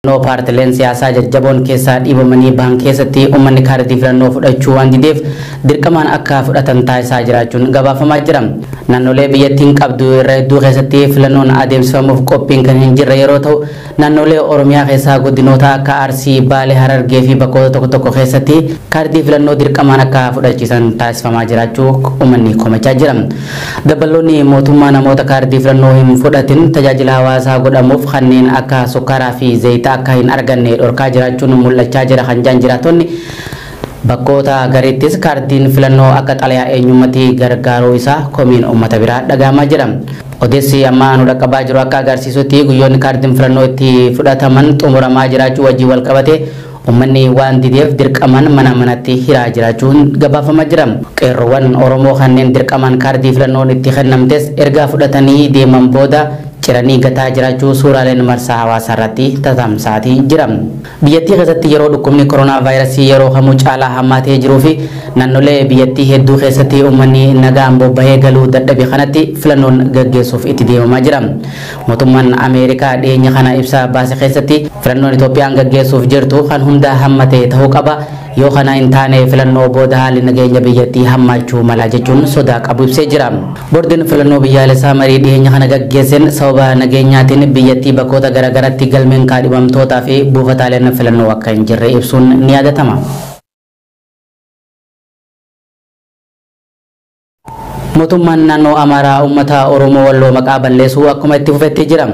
Filannoo paartileen siyaasaa jajjaboon keessaa dhiibamanii bahan keessatti uummanni kaardii filannoo fudhachuu waan dideef dirqamaan akka fudhatan taasisaa jiraachuun gabaafamaa jira. Naannolee biyyattiin qabdu irra hedduu keessatti filannoon adeemsifamuuf qophiin kan hin jirre yeroo ta'u, naannolee Oromiyaa keessaa godinoota akka Arsii, Baalee, Harargee fi bakkoota tokko tokko keessatti kaardii filannoo dirqamaan akka fudhachiisan taasifamaa jiraachuu uummanni komachaa jira. Dabballoonni mootummaa namoota kaardii filannoo hin fudhatin tajaajila hawaasaa godhamuuf kanneen akka sukkaaraa fi zayitaa akka hin arganne dhorkaa jiraachuun mul'achaa jira kan jaan jiraattonni, bakkoota garittis kaardiin filannoo akka xalayaa eenyummatti gargaaruu isaa komiin uummata biraa dhagahamaa jira. Odeessi ammaa nu dhaqqabaa jiru akka agarsiisutti guyyoonni kaardiin filannoo itti fudhataman xumuramaa jiraachuu wajjin wal qabate uummanni waan dideef dirqaman mana manatti hiraa jiraachuun gabaafamaa jira. Qeerroowwan Oromoo kanneen dirqaman kaardii filannoon itti kennamtes erga fudhatanii deeman booda ciranii gataa jiraachuu suuraaleen marsaa hawaasaa irratti tatamsaatii jira. Biyyattii keessatti yeroo dhukkubni koronaa vaayirasii yeroo kamuu caalaa hammaatee jiruu fi naannolee biyyattii hedduu keessatti uummanni nagaan bobbahee galuu dadhabe kanatti filannoon gaggeessuuf itti deemamaa jira. Mootummaan Ameerikaa dhiyeenya kana ibsa baase keessatti filannoon Itoophiyaan gaggeessuuf jirtu kan hunda hammate ta'uu qaba. Yoo kana hin taane filannoo booda haalli nageenya biyyattii hammaachuu mala jechuun sodaa qabu ibsee jira. Boordiin filannoo biyyaalessaa marii dhiyeenya kana gaggeesseen sababa nageenyaatiin biyyattii bakkoota garaagaraatti galmeen kaadhimamtootaa fi buufataaleen filannoo akka hin jirre ibsuun ni yaadatama. Mootummaan naannoo Amaaraa uummata Oromoo Walloo maqaa balleessuu akkuma itti fufetti jira.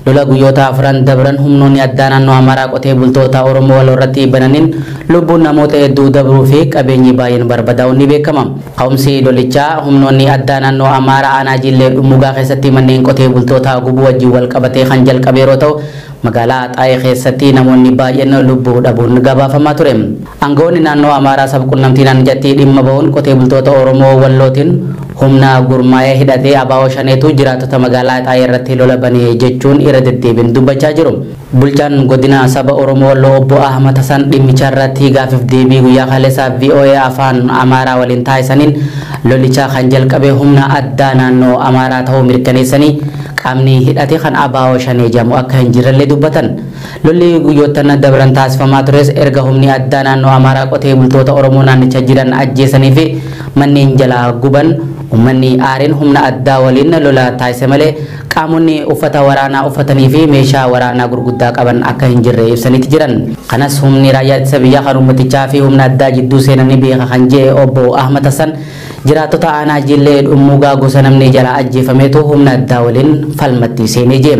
Lola guyyoota afran dabran humnoonni addaa naannoo Amaaraa qotee bultoota Oromoo Walloo irratti bananiin lubbuun namoota hedduu dabruu fi qabeenyi baay'een barbadaa'uun ni beekama. Ka'umsi lolichaa humnoonni addaa naannoo Amaaraa aanaa Jillee Dhummugaa keessatti manneen qotee bultoota gubuu wajjin wal qabatee kan jalqabe yeroo ta'u, magaalaa Axaayee keessatti namoonni baay'een lubbuu dhabuun gabaafamaa ture. Aangawoonni naannoo Amaaraa sabquunnamtii naannichatti dhimma bahuun qotee bultoota Oromoo Wallootiin humna gurmaa'ee hidhatee abaa'oo shaneetu jiraattota magaalaa Axaayee irratti lola banee jechuun irra deddeebiin dubbachaa jiru. Bulchaan godina saba Oromoo Walloo obbo Ahmad Hassan dhimmicha irratti gaafiif deebii guyyaa kaleessaa VOA afaan Amaaraa waliin taasisaniin lolicha kan jalqabe humna addaa naannoo Amaaraa ta'uu mirkaneessanii qaamni hidhate kan abaa'oo shanee jedhamu akka hin jirrellee dubbatan. Lolli guyyoottan dabran taasifamaa tures erga humni addaa naannoo Amaaraa qotee bultoota Oromoo naannicha jiran ajjeesanii fi manneen jalaa guban uummanni aariin humna addaa waliin lola taasise malee qaamonni uffata waraanaa uffatanii fi meeshaa waraanaa gurguddaa qaban akka hin jirre ibsaniiti jiran. Kanas humni raayyaa ittisa biyyaa kan uummatichaa fi humna addaa jidduu seenanii beeka kan jee obbo Ahmad Hassan jiraattota aanaa Jillee Dhummugaa gosa namni jala ajjeefameetu humna addaa waliin falmatti seenee jee.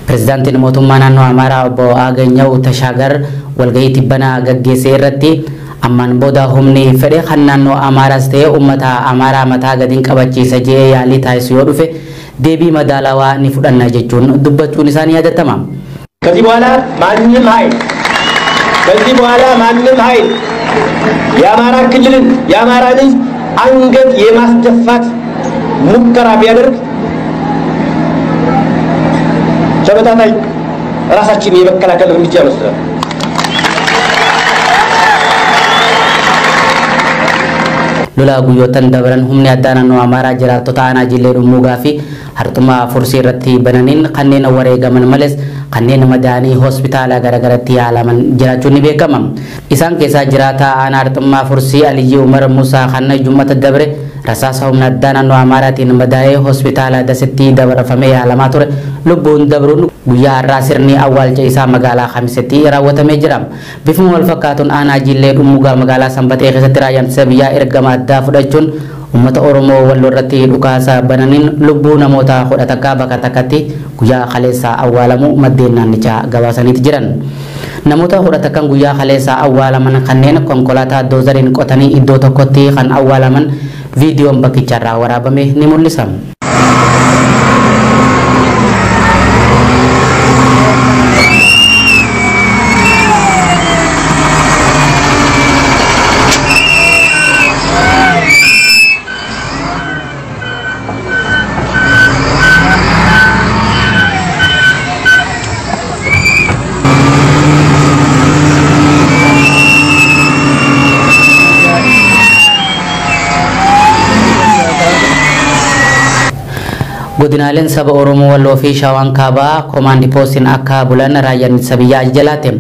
Pirezidaantiin mootummaa naannoo Amaaraa obbo Aganyaw Tashaagar walgahii tibbanaa gaggeesse irratti ammaan booda humni fedhe kan naannoo Amaaraas ta'e uummata Amaaraa mataa gadiin qabachiisa jee yaalii taasisu yoo dhufe deebii madaalawaa ni fudhanna jechuun dubbachuun isaanii yaadatama. ከዚህ በኋላ ማንም ኃይል ከዚህ በኋላ ማንም ኃይል የአማራ ክልልን የአማራን ሕዝብ አንገት የማስደፋት ሙከራ ቢያደርግ ተመጣጣኝ ራሳችንን የመከላከል እርምጃ እንወስዳለን። Lola guyyoottan dabran humni addaa naannoo Amaaraa jiraattota aanaa Jillee Dhummuugaa fi Harxumaa Fursii irratti bananiin kanneen wareegaman malees kanneen madaanii hospitaala garaagaratti yaalaman jiraachuun ni beekama. Isaan keessaa jiraataa aanaa Harxumaa Fursii Aliyyii Umar Musaa kan Jummata dabre rasaasa humna addaa naannoo Amaaraatiin madaa'ee hospitaala Dasetti dabarfamee yaalamaa ture lubbuun dabruun guyyaa har'aa sirni awwaalcha isaa magaalaa Kamisetti raawwatamee jira. Bifuma wal fakkaatuun aanaa Jillee Dhummuugaa magaalaa Sanbatee keessatti raayyaan ittisa biyyaa ergama addaa fudhachuun uummata Oromoo Walloo irratti dhukaasa bananiin lubbuu namoota 11 bakka takkatti guyyaa kaleessaa awwaalamuu maddeen naannichaa gabaasaniiti jiran. Namoota 11 guyyaa kaleessaa awwaalaman kanneen konkolaataa doozariin qotanii iddoo tokkotti kan awwaalaman viidiyoon bakkicharraa waraabame ni mul'isa. Godinaaleen saba Oromoo Walloo fi Shawaan Kaabaa komaandi poostiin akka bulan raayyaan ittisa biyyaa jalaate.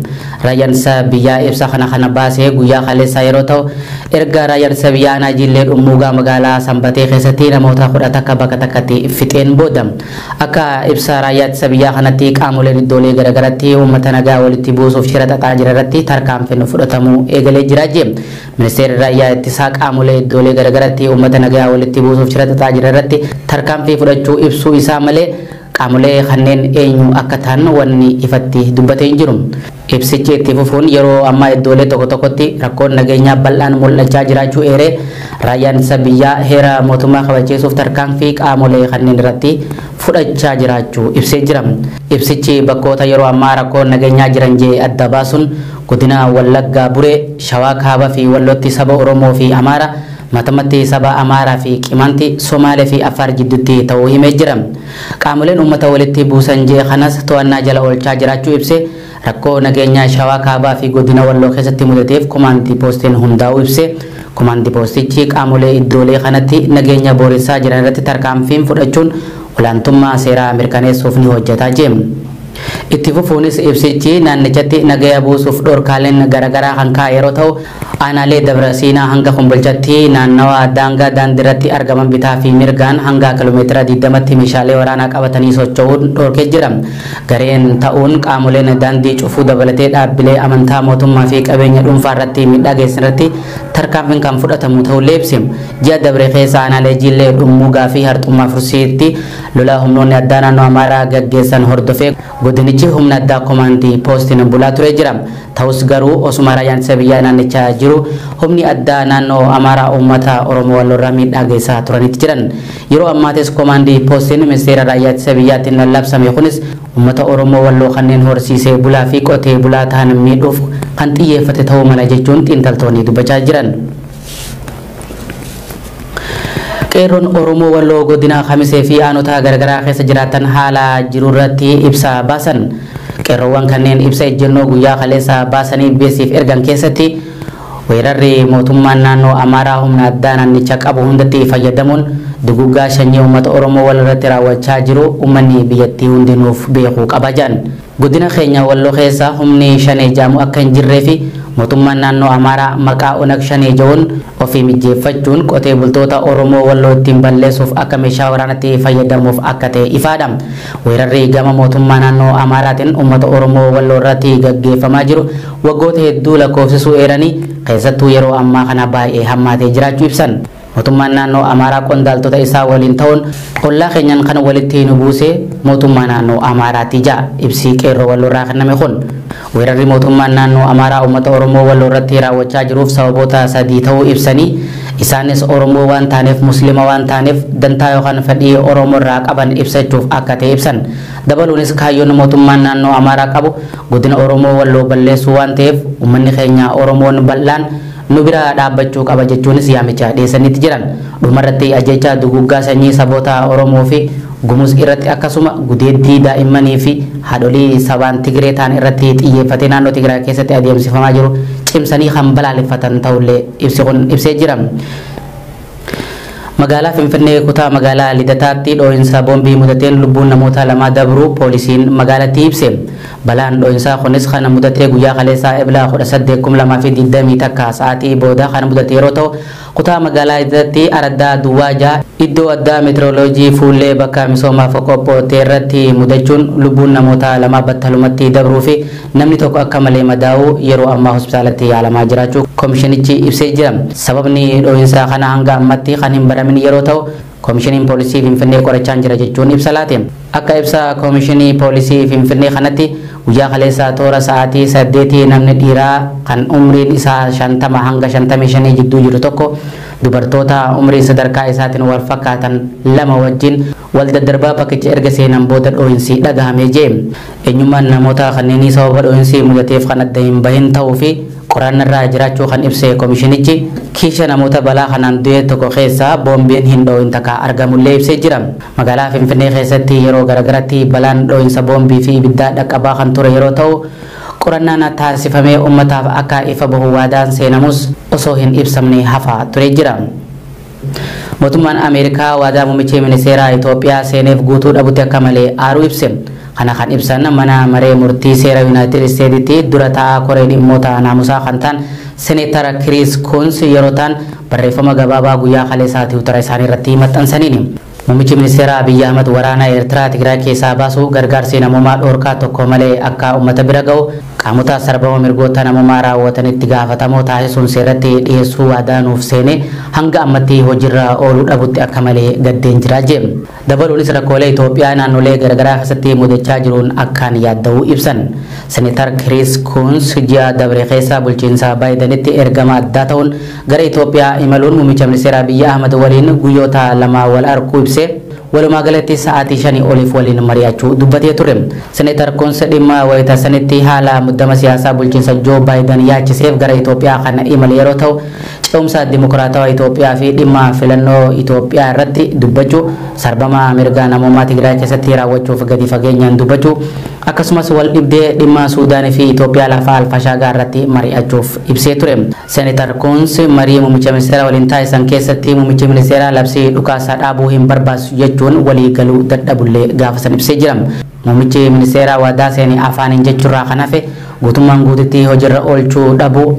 Raayyaan ittisa biyyaa ibsa kana baasee guyyaa kaleessaa yeroo ta'u erga raayyaan ittisa biyyaa aanaa Jillee Dhummuugaa magaalaa Sanbatee keessatti namoota 11 bakka takkatti fixeen booda. Akka ibsa raayyaa ittisa biyyaa kanatti qaamoleen iddoolee garaagaratti uummata nagaa walitti buusuuf shira xaxaa jiran irratti tarkaanfiin fudhatamuu eegalee jira jee. Ministeerri raayyaa ittisaa qaamolee iddoolee garaagaratti uummata nagaa walitti buusuuf shira xaxaa jiran irratti tarkaanfii fudhachuu ibsuu isaa malee qaamolee kanneen eenyu akka ta'an wanni ifatti dubbatee hin jiru. Ibsichi itti fufuun yeroo ammaa iddoolee tokko tokkotti rakkoon nageenyaa bal'aan mul'achaa jiraachuu eeree raayyaan ittisa biyyaa heera mootummaa kabachiisuuf tarkaanfii qaamolee kanneen irratti fudhachaa jiraachuu ibsee jira. Ibsichi bakkoota yeroo ammaa rakkoon nageenyaa jiran jee adda baasuun godina Wallaggaa Buree, Shawaa Kaabaa fi Wallootti saba Oromoo fi Amaara, matamatti saba Amaaraa fi Qimaanti, Somaalee fi Affaar jidduutti ta'uu himee jira. Qaamoleen uummata walitti buusan jee kanas to'annaa jala oolchaa jiraachuu ibsee rakkoo nageenyaa Shawaa Kaabaa fi godina Walloo keessatti mudateef komaandii poostiin hundaa'uu ibsee komaandii poostichi qaamolee iddoolee kanatti nageenya booressaa jiran irratti tarkaanfiin fudhachuun olaantummaa seeraa mirkaneessuuf ni hojjetaa jee. Itti fufuunis ibsichi naannichatti nagaya buusuuf dhorkaaleen garaagaraa kan kaa'e yeroo ta'u aanaalee Dabra Siinaa hanga Kombolchatti naannawa daangaa daandiirratti argaman bitaa fi mirgaan hanga kiiloomeetira 20tti meeshaalee waraanaa qabatanii socho'uun dhorkee jira. Gareen ta'uun qaamoleen daandii cufuu dabalatee dhaabbilee amantaa mootummaa fi qabeenya dhuunfaa irratti miidhaa geessisan irratti tarkaanfiin kan fudhatamu ta'ullee ibse. Ji'a Dabre keessa aanaalee Jillee Dhummuugaa fi Harxummaa Fursiitti lola humnoonni addaa naannoo Amaaraa gaggeessan hordofee godinichi humna addaa komaandii poostiin bulaa ture jira. Ta'us garuu osuma raayyaan ittisa biyyaa naannichaa jiru humni addaa naannoo Amaaraa uummata Oromoo Walloorraa miidhaa geessaa turanitti jiran. Yeroo ammaatis komaandii poostiin ministeera raayyaa ittisa biyyaatiin lallabsame kunis uummata Oromoo Walloo kanneen horsiisee bulaa fi qotee bulaa ta'an miidhuuf kan xiyyeeffate ta'uu mala jechuun xiinxaltoonni dubbachaa jiran. Qeerroon Oromoo Walloo godina Kamisee fi aanota garaagaraa keessa jiraatan haala jiru irratti ibsa baasan. Qeerroowwan kanneen ibsa ejjennoo guyyaa kaleessa baasanii beesiif ergan keessatti weerarri mootummaan naannoo Amaaraa humna addaa naannicha qabu hundatti fayyadamuun duguggaa sanyii uummata Oromoo wal irratti raawwachaa jiru uummanni biyyattii hundinuuf beekuu qaba jedhan. Godina keenya Walloo keessa humni shanee jaamu akka hin jirree fi mootummaan naannoo Amaaraa maqaa Onag shanee jedhuun ofii mijeeffachuun qotee bultoota Oromoo Walloo ittiin balleessuuf akka meeshaa waraanaatti fayyadamuuf akka ta'e ifaadha. Weerarri gama mootummaa naannoo Amaaraatiin uummata Oromoo Walloo irratti gaggeeffamaa jiru waggoota hedduu lakkoofsisuu eeranii keessattuu yeroo ammaa kana baay'ee hammaatee jiraachuu ibsan. Mootummaan naannoo Amaaraa qondaaltota isaa waliin ta'uun ollaa keenyaan kan walitti nu buuse mootummaa naannoo Amaaraati ja'a ibsi qeerroo Walloo irraa kenname kun. Weerarri mootummaan naannoo Amaaraa uummata Oromoo Walloo irratti raawwachaa jiruuf sababoota sadii ta'uu ibsanii isaanis Oromoo waan taaneef Musliima waan taaneef dantaa yookaan fedhii Oromoo irraa qaban ibsachuuf akka ta'e ibsan. Dabaluunis kaayyoon mootummaan naannoo Amaaraa qabu godina Oromoo Walloo balleessuu waan ta'eef uummanni keenya Oromoon bal'aan nu bira dhaabbachuu qaba jechuunis yaamicha dhiyeessaniitti jiran. Dhumarratti ajjeechaa duguggaa sanyii saboota Oromoo fi Gumuz irratti akkasuma gudeettii daa'immanii fi haadholii sabaan Tigree ta'an irratti xiyyeeffatee naannoo Tigraay keessatti adeemsifamaa jiru cimsanii kan balaaleffatan ta'ullee ibsi kun ibsee jira. Magaalaa Finfinnee kutaa magaalaa Lidataatti dhoo'insa boombii mudateen lubbuun namoota lama dabruu poolisiin magaalattii ibse. Balaan dhoo'insaa kunis kan mudatee guyyaa kaleessaa Ebla 18,2021 sa'aatii booda kan mudate yeroo ta'u kutaa magaalaa Lidataatti araddaa Duwwaa ja'a iddoo addaa meetirooloojii fuullee bakka misoomaaf qopho'e irratti mudachuun lubbuun namoota lama battalumatti dabruu fi namni tokko akka malee madaa'uu yeroo ammaa hospitaalatti yaalamaa jiraachuu koomishinichi ibsee jira. Sababni dhoo'insaa kana hanga ammatti kan hin baramin yeroo ta'u koomishiniin poolisii Finfinnee qorachaa jira jechuun ibsa laate. Akka ibsa koomishinii poolisii Finfinnee kanatti guyyaa kaleessaa toora sa'aatii 8 namni dhiiraa kan umriin isaa 50 hanga 55 jidduu jiru tokko dubartoota umriin sadarkaa isaatiin wal fakkaatan lama wajjin wal daddarbaa bakkicha erga seenan booda dhoo'insi dhagahamee jee. Eenyummaan namoota kanneenii sababa dhoo'insi mudateef kan adda hin bahin ta'uu fi qoraannarraa jiraachuu kan ibse koomishinichi kiisha namoota balaa kanaan du'e tokko keessaa boombiin hin dhoo'in takka argamullee ibsee jira. Magaalaa Finfinnee keessatti yeroo garaagaratti balaan dhoo'insa boombii fi ibiddaa dhaqqabaa kan ture yeroo ta'u qorannaan taasifamee uummataaf akka ifa bahu waadaan seenamus osoo hin ibsamne hafaa ture jira. Mootummaan Ameerikaa waadaa muummichi ministeeraa Itoophiyaa seeneef guutuu dhabutti akka malee aaruu ibse. Kana kan ibsan mana maree murtii seera Yuunaayitid Isteetitti dura taa'aa koree dhimmoota naamusaa kan ta'an Seneetara Kiriis Kuns yeroo ta'an barreeffama gabaabaa guyyaa kaleessaa Tiwutara isaanii irratti maxxansaniini. Muummichi ministeeraa Abiyyi Ahmad waraana Eertiraa Tigraay keessaa baasuu, gargaarsi namoomaa dhoorkaa tokko malee akka uummata bira ga'u, qaamota sarbama mirgoota namoomaa raawwatanitti gaafatamoo taasisuun seeratti dhiyeessuu waadaa nuuf seene hanga ammatti hojiirra ooluu dhabutti akka malee gaddeen jira jedhe. Dabaluunis rakkoolee Itoophiyaa naannolee garaagaraa keessatti mudachaa jiruun akkaan yaadda'uu ibsan. Seneetar Kiriis Kuns ji'a dabre keessa bulchiinsa Baayidanitti ergama addaa ta'uun gara Itoophiyaa imaluun muummicha ministeeraa Abiyyi Ahmad waliin guyyoota lama wal arguu ibsee walumaa galatti sa'aatii 5 oliif waliin mari'achuu dubbatee ture. Seneetar Kuns dhimma wayita sanitti haala muddama siyaasaa bulchiinsa Joo Baayidan yaachiseef gara Itoophiyaa kana imale yeroo ta'u, ce'umsa dimokiraatawaa Itoophiyaa fi dhimma filannoo Itoophiyaa irratti dubbachuu, sarbama mirga namoomaa Tigraay keessatti raawwachuuf gadi fageenyaan dubbachuu, akkasumas wal dhibdee dhimma Suudaanii fi Itoophiyaa lafa Alfashaagaa irratti mari'achuuf ibsee ture. Seneetar Kuns marii muummicha ministeeraa waliin taasisan keessatti muummichi ministeeraa labsii dhukaasaa dhaabuu hin barbaachisu jechuun walii galuu dadhabullee gaafa san ibsee jira. Muummichi ministeeraa waadaa seene afaaniin jechuurraa kan hafe guutummaan guututti hojiirra oolchuu dhabuu